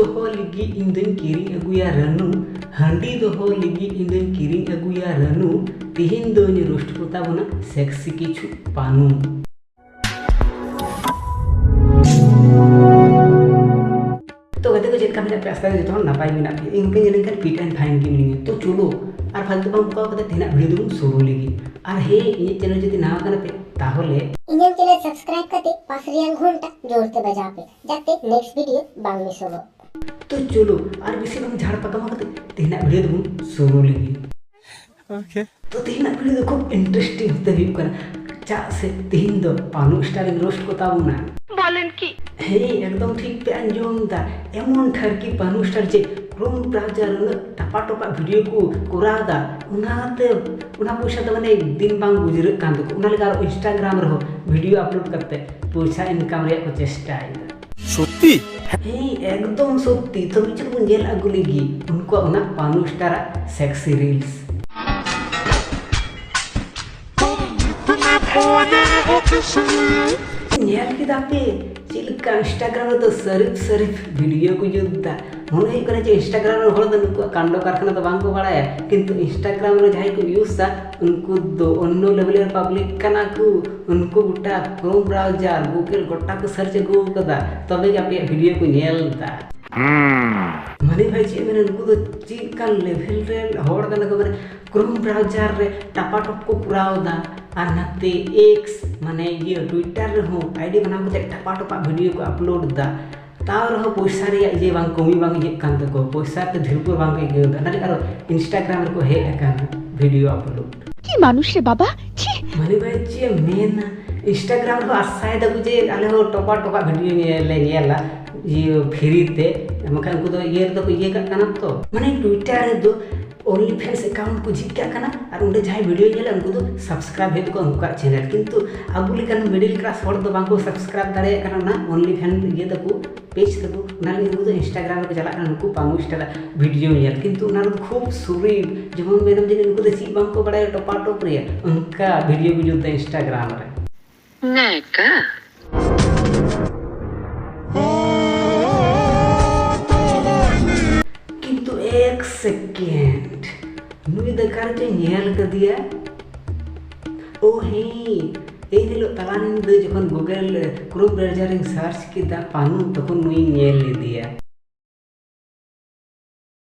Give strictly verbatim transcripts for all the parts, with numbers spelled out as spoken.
ᱫᱚᱦᱚ ᱞᱟᱹᱜᱤᱫ ᱤᱧ ᱫᱚᱧ ᱠᱤᱨᱤᱧ ᱟᱹᱜᱩᱭᱟ ᱨᱟᱹᱱᱩ, ᱦᱟᱺᱰᱤ ᱫᱚᱦᱚ ᱞᱟᱹᱜᱤᱫ ᱤᱧ ᱫᱚᱧ ᱠᱤᱨᱤᱧ ᱟᱹᱜᱩᱭᱟ ᱨᱟᱹᱱᱩ, ᱛᱤᱦᱤᱧ ᱫᱚᱧ ᱨᱳᱥᱴ ᱠᱚᱛᱟ ᱵᱚᱱᱟ ᱥᱮᱠᱥᱤ ᱠᱤᱪᱷᱩ ᱯᱟᱱᱩ᱾ ᱛᱚ ᱜᱟᱛᱮ ᱠᱚ, ᱪᱮᱫ ᱞᱮᱠᱟ ᱢᱮᱱᱟᱜ ᱯᱮᱭᱟ? ᱟᱥᱟ ᱠᱚᱨᱮ ᱡᱚᱛᱚ ᱦᱚᱲ ᱱᱟᱯᱟᱭ ᱜᱮ ᱢᱮᱱᱟᱜ ᱯᱮᱭᱟ᱾ ᱤᱧ ᱦᱚᱸ ᱧᱮᱞ ᱞᱮᱱᱠᱷᱟᱱ fit and fine ᱜᱮ ᱢᱤᱱᱟᱹᱧᱟ᱾ ᱛᱚ ᱪᱚᱞᱚ, ᱟᱨ ᱯᱷᱟᱞᱛᱩ ᱵᱟᱝ ᱵᱚᱠᱟᱣ ᱠᱟᱛᱮ ᱛᱮᱦᱮᱧᱟᱜ video ᱫᱚᱵᱚᱱ ᱥᱩᱨᱩ ᱞᱮᱜᱮ᱾ ᱟᱨ ᱦᱮᱸ, ᱤᱧᱟᱹᱜ channel ᱡᱩᱫᱤ ᱱᱟᱣᱟ ᱠᱟᱱᱟ ᱯᱮ, ᱛᱟᱦᱚᱞᱮ ᱤᱧᱟᱹᱜ channel subscribe ᱠᱟᱛᱮ ᱯᱟᱥ ᱨᱮᱭᱟᱜ ᱜᱷᱚᱱᱴᱟ ᱡᱳᱨ ᱛᱮ ᱵᱟᱡᱟᱣ ᱯᱮ, ᱡᱟᱛᱮ next video ᱵᱟᱝ ᱢᱤᱥᱚᱜᱚᱜ᱾ ᱛᱚ ᱪᱚᱞᱚ, ᱟᱨ ᱵᱮᱥᱤ ᱵᱟᱝ ᱡᱷᱟᱲ ᱯᱟᱠᱟᱢᱟ ᱠᱟᱛᱮ ᱛᱮᱦᱮᱧᱟᱜ video ᱫᱚᱵᱚᱱ ᱥᱩᱨᱩ ᱞᱮᱜᱮ᱾ ᱛᱚ ᱛᱮᱦᱮᱧᱟᱜ video ᱫᱚ ᱠᱷᱩᱵ interesting ᱦᱚᱛᱮ ᱦᱩᱭᱩᱜ ᱠᱟᱱᱟ, ᱪᱮᱫᱟᱜ ᱥᱮ ᱛᱮᱦᱮᱧ ᱫᱚ ᱯᱟᱱᱩ star ᱤᱧ ᱨᱳᱥᱴ ᱠᱚ ᱛᱟᱵᱚᱱᱟ᱾ ᱵᱚᱞᱮᱱ ᱠᱤ? ᱦᱮᱸ, ᱮᱠᱫᱚᱢ ᱴᱷᱤᱠ ᱯᱮ ᱟᱸᱡᱚᱢ ᱫᱟ, ᱮᱢᱚᱱ ᱴᱷᱟᱨᱠᱤ ᱯᱟᱱᱩ star ᱡᱮ Chrome browser ᱩᱱᱟᱹᱜ ᱴᱟᱯᱟ ᱴᱚᱯᱟ video ᱠᱚ ᱠᱚᱨᱟᱣ ᱫᱟ, ᱚᱱᱟᱛᱮ ᱚᱱᱟ ᱯᱚᱭᱥᱟ ᱫᱚ ᱢᱟᱱᱮ ᱫᱤᱱ ᱵᱟᱝ ᱜᱩᱡᱨᱟᱹᱜ ᱠᱟᱱ ᱛᱟᱠᱚ᱾ ᱚᱱᱟ ᱞᱟᱹᱜᱤᱫ ᱟᱨᱚ Instagram ᱨᱮᱦᱚᱸ video upload ᱠᱟᱛᱮ ᱯᱚᱭᱥᱟ income ᱨᱮᱭᱟᱜ ᱠᱚ ᱪᱮᱥᱴᱟᱭᱮᱫᱟ᱾ ᱥᱚᱛᱛᱤ? ᱦᱮᱸ, ᱮᱠᱫᱚᱢ ᱥᱚᱛᱛᱤ᱾ ᱛᱚ ᱢᱤᱫᱴᱮᱱ ᱵᱚᱱ ᱧᱮᱞ ᱟᱹᱜᱩ ᱞᱮᱜᱮ ᱩᱱᱠᱩᱣᱟᱜ ᱚᱱᱟ ᱯᱟᱱᱩ star ᱟᱜ sexy reels᱾ ᱧᱮᱞ ᱠᱮᱫᱟ ᱯᱮ ᱪᱮᱫ ᱞᱮᱠᱟ Instagram ᱨᱮᱫᱚ ᱥᱟᱹᱨᱤᱯ ᱥᱟᱹᱨᱤᱯ video ᱠᱚ ᱡᱩᱛ ᱫᱟ? ᱢᱚᱱᱮ ᱦᱩᱭᱩᱜ ᱠᱟᱱᱟ ᱡᱮ Instagram ᱨᱮᱱ ᱦᱚᱲ ᱫᱚ ᱱᱩᱠᱩᱣᱟᱜ ᱠᱟᱱᱰᱚ ᱠᱟᱨᱠᱷᱟᱱᱟ ᱫᱚ ᱵᱟᱝ ᱠᱚ ᱵᱟᱲᱟᱭᱟ, ᱠᱤᱱᱛᱩ Instagram ᱨᱮ ᱡᱟᱦᱟᱸᱭ ᱠᱚ use ᱫᱟ, ᱩᱱᱠᱩ ᱫᱚ ᱚᱱᱱᱚ level ᱨᱮ public ᱠᱟᱱᱟ ᱠᱚ᱾ ᱩᱱᱠᱩ ᱜᱚᱴᱟ Chrome browser, Google ᱜᱚᱴᱟ ᱠᱚ search ᱟᱹᱜᱩ ᱠᱟᱫᱟ, ᱛᱚᱵᱮ ᱜᱮ ᱟᱯᱮᱭᱟᱜ video ᱠᱚ ᱧᱮᱞ ᱫᱟ᱾ ᱢᱟᱱᱮ ᱵᱷᱟᱭ, ᱪᱮᱫ ᱢᱮᱱᱟ, ᱱᱩᱠᱩ ᱫᱚ ᱪᱮᱫ ᱞᱮᱠᱟᱱ level ᱨᱮᱱ ᱦᱚᱲ ᱠᱟᱱᱟ ᱠᱚ? ᱢᱟᱱᱮ Chrome browser ᱨᱮ ᱴᱟᱯᱟ ᱴᱚᱯ ᱠᱚ ᱠᱚᱨᱟᱣ ᱫᱟ, ᱟᱨ ᱱᱟᱛᱮ X, ᱢᱟᱱᱮ ᱤᱭᱟᱹ, Twitter ᱨᱮᱦᱚᱸ ID ᱵᱮᱱᱟᱣ ᱠᱟᱛᱮ ᱴᱟᱯᱟ ᱴᱚᱯᱟᱜ video ᱠᱚ upload ᱫᱟ᱾ ᱛᱟᱣ ᱨᱮᱦᱚᱸ ᱯᱚᱭᱥᱟ ᱨᱮᱭᱟᱜ ᱤᱭᱟᱹ ᱵᱟᱝ, ᱠᱚᱢᱤ ᱵᱟᱝ ᱤᱭᱟᱹᱜ ᱠᱟᱱ ᱛᱟᱠᱚ, ᱯᱚᱭᱥᱟ ᱛᱮ ᱰᱷᱮᱨ ᱠᱚ ᱵᱟᱝ ᱠᱚ ᱟᱹᱭᱠᱟᱹᱣ ᱫᱟ᱾ ᱚᱱᱟ ᱞᱟᱹᱜᱤᱫ ᱟᱨᱚ Instagram ᱨᱮᱠᱚ ᱦᱮᱡ ᱟᱠᱟᱱᱟ video upload᱾ কি মানুষ রে বাবা, ছি। ᱢᱟᱱᱮ ᱵᱷᱟᱭ, ᱪᱮᱫ ᱮᱢ ᱢᱮᱱᱟ, Instagram ᱨᱮᱦᱚᱸ ᱟᱥᱟᱭ ᱫᱟᱠᱚ ᱡᱮ ᱟᱞᱮ ᱦᱚᱸ ᱴᱚᱯᱟ ᱴᱚᱯᱟ video ᱧᱮᱞ ᱞᱮ ᱧᱮᱞᱟ, ᱤᱭᱟᱹ, free ᱛᱮ᱾ ᱢᱮᱱᱠᱷᱟᱱ ᱩᱱᱠᱩ ᱫᱚ ᱤᱭᱟᱹ ᱨᱮᱫᱚ ᱠᱚ ᱤᱭᱟᱹ ᱠᱟᱜ ᱠᱟᱱᱟ ᱛᱚ, ᱢᱟᱱᱮ Twitter ᱨᱮᱫᱚ OnlyFans account ᱠᱚ ᱡᱷᱤᱡ ᱠᱟᱜ ᱠᱟᱱᱟ, ᱟᱨ ᱚᱸᱰᱮ ᱡᱟᱦᱟᱸᱭ video ᱧᱮᱞᱟ ᱩᱱᱠᱩ ᱫᱚ subscribe ᱦᱩᱭᱩᱜ ᱛᱟᱠᱚᱣᱟ ᱩᱱᱠᱩᱣᱟᱜ channel᱾ ᱠᱤᱱᱛᱩ ᱟᱵᱚ ᱞᱮᱠᱟᱱ middle class ᱦᱚᱲ ᱫᱚ ᱵᱟᱝᱠᱚ subscribe ᱫᱟᱲᱮᱭᱟᱜ ᱠᱟᱱᱟ ᱚᱱᱟ OnlyFans ᱤᱭᱟᱹ ᱛᱟᱠᱚ, page ᱛᱟᱠᱚ᱾ ᱚᱱᱟ ᱞᱟᱹᱜᱤᱫ ᱩᱱᱠᱩ ᱫᱚ Instagram ᱨᱮᱠᱚ ᱪᱟᱞᱟᱜ ᱠᱟᱱᱟ ᱱᱩᱠᱩ ᱯᱟᱱᱩ star ᱟᱜ video ᱧᱮᱞ, ᱠᱤᱱᱛᱩ ᱚᱱᱟ ᱨᱮᱫᱚ ᱠᱷᱩᱵ ᱥᱩᱨᱤᱨ, ᱡᱮᱢᱚᱱ ᱢᱮᱱᱟᱢ ᱡᱮ ᱱᱩᱠᱩ ᱫᱚ ᱪᱮᱫ ᱵᱟᱝᱠᱚ ᱵᱟᱲᱟᱭᱟ ᱴᱚᱯᱟ ᱴᱚᱯ ᱨᱮᱭᱟᱜ, ᱚᱱᱠᱟ video ᱠᱚ ᱡᱩᱛ ᱫᱟ Instagram ᱨᱮ᱾ ᱱᱮᱠᱟ᱾ ᱥᱮᱠᱮᱱᱰ, ᱱᱩᱭ ᱫᱚ ᱚᱠᱟ ᱨᱮᱪᱚᱧ ᱧᱮᱞ ᱠᱟᱫᱮᱭᱟ᱾ ᱳ ᱦᱮᱸ, ᱮᱱ ᱦᱤᱞᱳᱜ ᱛᱟᱞᱟ ᱧᱤᱫᱟᱹ ᱡᱚᱠᱷᱚᱱ Google Chrome browser ᱤᱧ search ᱠᱮᱫᱟ ᱯᱟᱱᱩ, ᱛᱚᱠᱷᱚᱱ ᱱᱩᱭᱤᱧ ᱧᱮᱞ ᱞᱮᱫᱮᱭᱟ᱾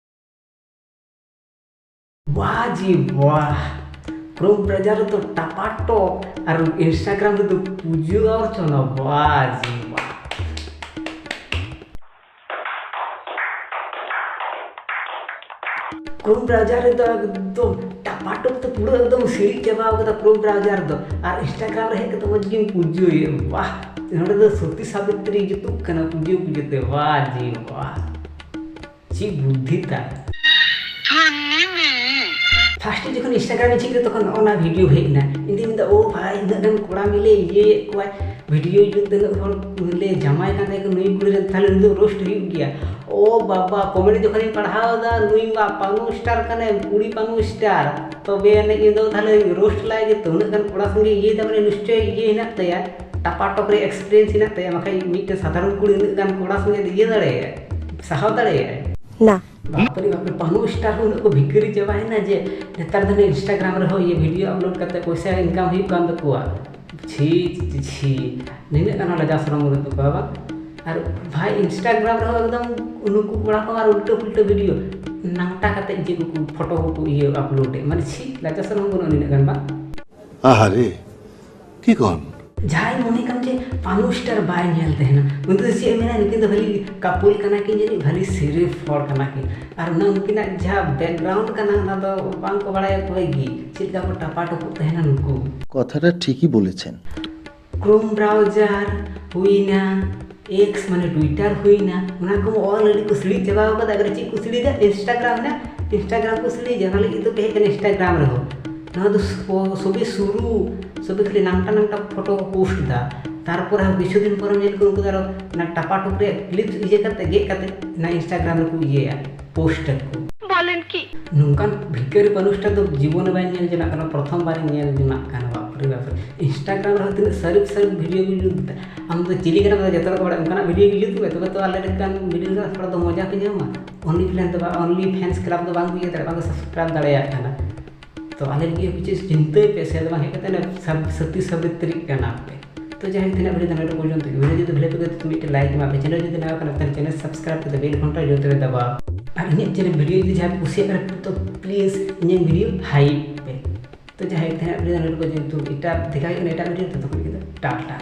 ᱵᱟᱦ ᱡᱤ ᱵᱟᱦ, Chrome browser ᱨᱮᱫᱚ ᱴᱟᱯᱟᱴᱚᱯ ᱟᱨ Instagram ᱨᱮᱫᱚ ᱯᱩᱡᱟᱹ ᱚᱨᱪᱚᱱᱟ᱾ ᱵᱟᱦ ᱡᱤ ᱵᱟᱦ᱾ Chrome browser ᱨᱮᱫᱚ ᱮᱠᱫᱚᱢ ᱴᱟᱯᱟᱴᱚᱯ ᱛᱮ ᱯᱩᱨᱟᱹ ᱮᱠᱫᱚᱢ ᱥᱤᱲᱤᱡ ᱪᱟᱵᱟᱣ ᱠᱟᱫᱟ Chrome browser ᱫᱚ, ᱟᱨ Instagram ᱨᱮ ᱦᱮᱡ ᱠᱟᱛᱮ ᱢᱚᱡᱽ ᱜᱤᱧ ᱯᱩᱡᱟᱹᱭᱮᱫ᱾ ᱵᱟᱦ, ᱱᱚᱰᱮ ᱫᱚ ᱥᱚᱛᱤ ᱥᱟᱵᱤᱛᱨᱤ ᱡᱩᱛᱩᱜ ᱠᱟᱱᱟ ᱯᱩᱡᱟᱹ ᱯᱩᱡᱟᱹ ᱛᱮ᱾ ᱵᱟᱦ ᱡᱤ ᱵᱟᱦ, ᱪᱮᱫ ᱵᱩᱫᱽᱫᱷᱤ ᱛᱟᱭ᱾ ᱯᱷᱟᱥᱴ ᱡᱚᱠᱷᱚᱱ Instagram ᱤᱧ ᱪᱮᱫ ᱠᱮᱫᱟ, ᱛᱚᱠᱷᱚᱱ ᱱᱚᱜᱼᱚ ᱱᱟ ᱵᱷᱤᱰᱤᱭᱳ ᱦᱮᱡ ᱮᱱᱟ᱾ ᱤᱧ ᱫᱩᱧ ᱢᱮᱱᱫᱟ, "ᱳ ᱵᱷᱟᱭ, ᱩᱱᱟᱹᱜ ᱜᱟᱱ ᱠᱚᱲᱟ ᱢᱤᱞᱮ ᱤᱭᱟᱹᱭᱮᱫ ᱠᱚᱣᱟᱭ, ᱵᱷᱤᱰᱤᱭᱳ ᱡᱩᱛ ᱛᱮ ᱩᱱᱟᱹᱜ ᱦᱚᱲ ᱢᱤᱞᱮ ᱡᱟᱶᱟᱭ ᱠᱟᱱ ᱛᱟᱭᱟ ᱠᱚ ᱱᱩᱭ ᱠᱩᱲᱤ ᱨᱮᱱ, ᱛᱟᱦᱞᱮ ᱩᱱᱤ ᱫᱚ ᱨᱳᱥᱴ ᱦᱩᱭᱩᱜ ᱜᱮᱭᱟ᱾" ᱳ ᱵᱟᱵᱟ, ᱠᱚᱢᱮᱱᱴ ᱡᱚᱠᱷᱚᱱᱤᱧ ᱯᱟᱲᱦᱟᱣ ᱮᱫᱟ, ᱱᱩᱭ ᱢᱟ ᱯᱟᱱᱩ ᱥᱴᱟᱨ ᱠᱟᱱᱟᱭ, ᱠᱩᱲᱤ ᱯᱟᱱᱩ ᱥᱴᱟᱨ, ᱛᱚᱵᱮ ᱟᱹᱱᱤᱡ ᱤᱧ ᱫᱚ ᱛᱟᱦᱞᱮ ᱨᱳᱥᱴ ᱞᱟᱭ ᱜᱮ ᱛᱚ᱾ ᱩᱱᱟᱹᱜ ᱜᱟᱱ ᱠᱚᱲᱟ ᱥᱚᱸᱜᱮ ᱤᱭᱟᱹᱭ ᱛᱟᱵᱚᱱᱟ, ᱱᱤᱥᱪᱚᱭ ᱤᱭᱟᱹ ᱦᱮᱱᱟᱜ ᱛᱟᱭᱟ, ᱴᱟᱯᱟᱴᱚᱯ ᱨᱮ ᱮᱠᱥᱯᱤᱨᱤᱭᱮᱱᱥ ᱦᱮᱱᱟᱜ ᱛᱟᱭᱟ, ᱵᱟᱠᱷᱟᱡ ᱢᱤᱫᱴᱮᱱ ᱥᱟᱫᱷᱟᱨᱚᱱ ᱠᱩᱲᱤ ᱩᱱᱟᱹᱜ ᱜᱟᱱ ᱠᱚᱲᱟ ᱥᱚᱸᱜᱮ ᱤᱭᱟᱹ ᱫᱟᱲᱮᱭᱟᱜᱼᱟᱭ, ᱥᱟᱦᱟᱣ ᱫᱟᱲᱮᱭᱟᱜᱼᱟᱭ? ᱱᱟ᱾ ᱵᱟᱯᱨᱮ ᱵᱟᱯᱨᱮ, ᱯᱟᱱᱩ ᱥᱴᱟᱨ ᱦᱚᱸ ᱩᱱᱟᱹᱜ ᱠᱚ ᱵᱷᱤᱠᱟᱹᱨᱤ ᱪᱟᱵᱟᱭᱮᱱᱟ ᱡᱮ ᱱᱮᱛᱟᱨ ᱫᱚ ᱱᱤᱭᱟᱹ Instagram ᱨᱮᱦᱚᱸ ᱤᱭᱟᱹ ᱵᱷᱤᱰᱤᱭᱳ ᱟᱯᱞᱳᱰ ᱠᱟᱛᱮ ᱯᱚᱭᱥᱟ ᱤᱱᱠᱟᱢ ᱦᱩᱭᱩᱜ ᱠᱟᱱ ᱛᱟᱠᱚᱣᱟ᱾ ᱪᱷᱤ, ᱪᱷᱤ, ᱪᱷᱤ, ᱱᱤᱱᱟᱹᱜ ᱜᱟᱱ ᱦᱚᱸ ᱞᱟᱡᱟᱣ ᱥᱚᱨᱚᱢ ᱵᱟᱹᱱᱩᱜ ᱛᱟᱠᱚᱣᱟ ᱵᱟᱝ? ᱟᱨ ᱵᱷᱟᱭ, Instagram ᱨᱮᱦᱚᱸ ᱮᱠᱫᱚᱢ ᱱᱩᱠᱩ ᱠᱚᱲᱟ ᱠᱚ ᱟᱨ ᱩᱞᱴᱟᱹ ᱯᱩᱞᱴᱟᱹ ᱵᱷᱤᱰᱤᱭᱳ, ᱱᱟᱝᱴᱟ ᱠᱟᱛᱮ ᱡᱮ ᱠᱚ ᱯᱷᱳᱴᱳ ᱠᱚᱠᱚ ᱤᱭᱟᱹ ᱟᱯᱞᱳᱰ ᱮᱫ, ᱢᱟᱱᱮ ᱪᱷᱤ, ᱞᱟᱡᱟᱣ ᱥᱚᱨᱚᱢ ᱵᱟᱹᱱᱩᱜᱼᱟ ᱱᱤᱱᱟᱹᱜ ᱜᱟᱱ ᱵᱟᱝ? ᱟᱦᱟᱨᱮ, ᱠᱤ ᱠᱚᱱ? ᱡᱟᱦᱟᱸᱭ ᱢᱚᱱᱮ ᱠᱟᱢ ᱡᱮ ᱯᱟᱱᱩ ᱥᱴᱟᱨ ᱵᱟᱭ ᱧᱮᱞ ᱛᱟᱦᱮᱱᱟ, ᱩᱱᱤ ᱫᱚ ᱪᱮᱫ ᱮ ᱢᱮᱱᱟ, ᱱᱩᱠᱤᱱ ᱫᱚ ᱵᱷᱟᱹᱞᱤ ᱠᱟᱯᱚᱞ ᱠᱟᱱᱟ ᱠᱤᱱ ᱡᱟᱹᱱᱤᱡ, ᱵᱷᱟᱹᱞᱤ ᱥᱤᱨᱤᱯ ᱦᱚᱲ ᱠᱟᱱᱟ ᱠᱤᱱ᱾ ᱟᱨ ᱚᱱᱟ ᱩᱱᱠᱤᱱᱟᱜ ᱡᱟᱦᱟᱸ ᱵᱮᱠᱜᱨᱟᱣᱩᱱᱰ ᱠᱟᱱᱟ, ᱚᱱᱟ ᱫᱚ ᱵᱟᱝ ᱠᱚ ᱵᱟᱲᱟᱭᱟ ᱚᱠᱚᱭ ᱜᱮ, ᱪᱮᱫ ᱞᱮᱠᱟ ᱠᱚ ᱴᱟᱯᱟ ᱴᱚᱯᱚᱜ ᱛᱟᱦᱮᱱᱟ ᱱᱩᱠᱩ᱾ কথাটা ঠিকই বলেছেন। Chrome browser ᱦᱩᱭᱱᱟ, X ᱢᱟᱱᱮ Twitter ᱦᱩᱭᱱᱟ, ᱚᱱᱟ ᱠᱚ ᱚᱞ ᱟᱹᱰᱤ ᱠᱚ ᱥᱤᱲᱤᱡ ᱪᱟᱵᱟᱣ ᱠᱟᱫᱟ᱾ ᱟᱜᱟᱨ ᱪᱮᱫ ᱠᱚ ᱥᱤᱲᱤᱡᱟ? Instagram ᱦᱮᱱᱟᱜ, Instagram ᱠᱚ ᱥᱤᱲᱤᱡᱟ, ᱚᱱᱟ ᱞᱟᱹᱜᱤᱫ ᱫᱚ ᱦᱮᱡ ᱠᱟᱱᱟ Instagram ᱨᱮᱦᱚᱸ᱾ ᱱᱚᱣᱟ ᱫᱚ ᱥᱚ-, ᱥᱚᱵᱮ ᱥᱩᱨᱩ, ᱥᱚᱵᱮ ᱠᱷᱟᱹᱞᱤ ᱱᱟᱝᱴᱟ ᱱᱟᱝᱴᱟ ᱯᱷᱳᱴᱳ ᱠᱚ ᱯᱳᱥᱴ ᱮᱫᱟ᱾ ᱛᱟᱨᱯᱚᱨᱮ ᱦᱚᱸ ᱠᱤᱪᱷᱩ ᱫᱤᱱ ᱯᱚᱨᱮᱢ ᱧᱮᱞ ᱠᱚᱣᱟ ᱩᱱᱠᱩ ᱫᱚ ᱟᱨᱚ ᱚᱱᱟ ᱴᱟᱯᱟ ᱴᱩᱯ ᱨᱮᱭᱟᱜ ᱠᱞᱤᱯ ᱤᱭᱟᱹ ᱠᱟᱛᱮ, ᱜᱮᱫ ᱠᱟᱛᱮ ᱚᱱᱟ Instagram ᱨᱮᱠᱚ ᱤᱭᱟᱹᱭᱟ, ᱯᱳᱥᱴ ᱟᱠᱚ᱾ ᱵᱚᱞᱮᱱ ᱠᱤ? ᱱᱚᱝᱠᱟᱱ ᱵᱷᱤᱠᱟᱹᱨᱤ ᱯᱟᱱᱩ ᱥᱴᱟᱨ ᱫᱚ ᱡᱤᱵᱚᱱ ᱨᱮ ᱵᱟᱹᱧ ᱧᱮᱞ ᱡᱚᱱᱟᱜ ᱠᱟᱱᱟ, ᱯᱨᱚᱛᱷᱚᱢ ᱵᱟᱨᱤᱧ ᱧᱮᱞ ᱡᱚᱱᱟᱜ ᱠᱟᱱᱟ, ᱵᱟᱯᱨᱮ᱾ ᱤᱱᱥᱴᱟᱜᱨᱟᱢ ᱨᱮᱦᱚᱸ ᱛᱤᱱᱟᱹᱜ ᱥᱟᱹᱨᱤᱯ ᱥᱟᱹᱨᱤᱯ ᱵᱷᱤᱰᱤᱭᱳ ᱜᱮ ᱡᱩᱛ ᱮᱫᱟ᱾ ᱟᱢ ᱫᱚ ᱪᱤᱞᱤ ᱠᱟᱱᱟᱢ, ᱡᱚᱛᱚ ᱨᱚᱠᱚᱢ ᱵᱟᱲᱟᱭ, ᱚᱱᱠᱟᱱᱟᱜ ᱵᱷᱤᱰᱤᱭᱳ ᱜᱮ ᱡᱩᱛ ᱢᱮ, ᱛᱚᱵᱮ ᱛᱚ ᱟᱞᱮ ᱞᱮᱠᱟᱱ ᱵᱷᱤᱰᱤᱭᱳ ᱨᱮ ᱛᱷᱚᱲᱟ ᱫᱚ ᱢᱚᱡᱟ ᱯᱮ ᱧᱟᱢᱟ᱾ ᱚᱱᱞᱤ ᱯᱷᱮᱱᱥ ᱫᱚ ᱵᱟᱝ, ᱚᱱᱞᱤ ᱯᱷᱮᱱᱥ ᱠᱞᱟᱵᱽ ᱫᱚ ᱵᱟᱝ ᱠᱚ ᱤᱭᱟᱹ ᱫᱟᱲᱮᱭᱟᱜᱼᱟ, ᱵᱟᱝ ᱠᱚ ᱥᱟᱵᱥᱠᱨᱟᱭᱤᱵ ᱫᱟᱲᱮᱭᱟᱜ ᱠᱟᱱᱟ᱾ ᱛᱚ ᱟᱞᱮ ᱞᱟᱹᱜᱤᱫ ᱦᱚᱸ ᱠᱤᱪᱷᱩ ᱪᱤᱱᱛᱟᱹᱭ ᱯᱮ, ᱥᱮ ᱫᱚ ᱵᱟᱝ ᱦᱮᱡ ᱠᱟᱛᱮ ᱚᱱᱮ ᱥᱟᱵ-, ᱥᱟᱹᱛᱤ ᱥᱟᱹᱵᱤᱛᱨᱤᱜ ᱠᱟᱱᱟ ᱯᱮ᱾ ᱛᱚ ᱡᱟᱭᱦᱳᱠ, ᱛᱮᱦᱮᱧᱟᱜ ᱵᱷᱤᱰᱤᱭᱳ ᱫᱚ ᱱᱚᱰᱮ ᱯᱚᱨᱡᱚᱱᱛᱚ ᱜᱮ᱾ ᱵᱷᱤᱰᱤᱭᱳ ᱡᱩᱫᱤ ᱵᱷᱟᱞᱮ ᱯᱮ ᱠᱩᱥᱤᱭᱟᱜ ᱠᱷᱟᱱ ᱛᱚ ᱢᱤᱫᱴᱮᱱ ᱞᱟᱭᱤᱠ ᱮᱢᱟ ᱯᱮ, ᱪᱮᱱᱮᱞ ᱡᱩᱫᱤ ᱱᱟᱣᱟ ᱠᱟᱱᱟ ᱛᱟᱦᱞᱮ ᱪᱮᱱᱮᱞ ᱥᱟᱵᱥᱠᱨᱟᱭᱤᱵ ᱠᱟᱛᱮ ᱵᱮᱞ ᱜᱷᱚᱱᱴᱟ ᱡᱳᱨ ᱛᱮ ᱫᱟᱵᱟᱣ᱾ ᱟᱨ ᱤᱧᱟᱹᱜ ᱪᱮᱱᱮᱞ ᱵᱷᱤᱰᱤᱭᱳ ᱡᱩᱫᱤ ᱡᱟᱦᱟᱸᱭ ᱠᱩᱥᱤᱭᱟᱜ ᱠᱟᱱᱟ ᱛᱚ ᱯᱞᱤᱡ ᱤᱧᱟᱹᱜ ᱵᱷᱤᱰᱤᱭᱳ ᱦᱟᱭᱤᱯ ᱯᱮ᱾ ᱛᱚ ᱡᱟᱦᱟᱸᱭ ᱛᱮᱦᱮᱧᱟᱜ ᱵᱷᱤᱰᱤᱭᱳ ᱫᱚ ᱱᱚᱰᱮ ᱯᱚᱨᱡᱚᱱᱛᱚ, ᱮᱴᱟᱜ ᱫᱮᱠᱷᱟ ᱦᱩᱭᱩᱜ ᱠᱟᱱᱟ ᱮᱴᱟᱜ ᱵᱷᱤᱰᱤᱭᱳ, ᱛᱚᱛᱚᱠᱷᱚᱱ ᱞᱟᱹᱜᱤᱫ ᱫᱚ ᱴᱟᱴᱟ᱾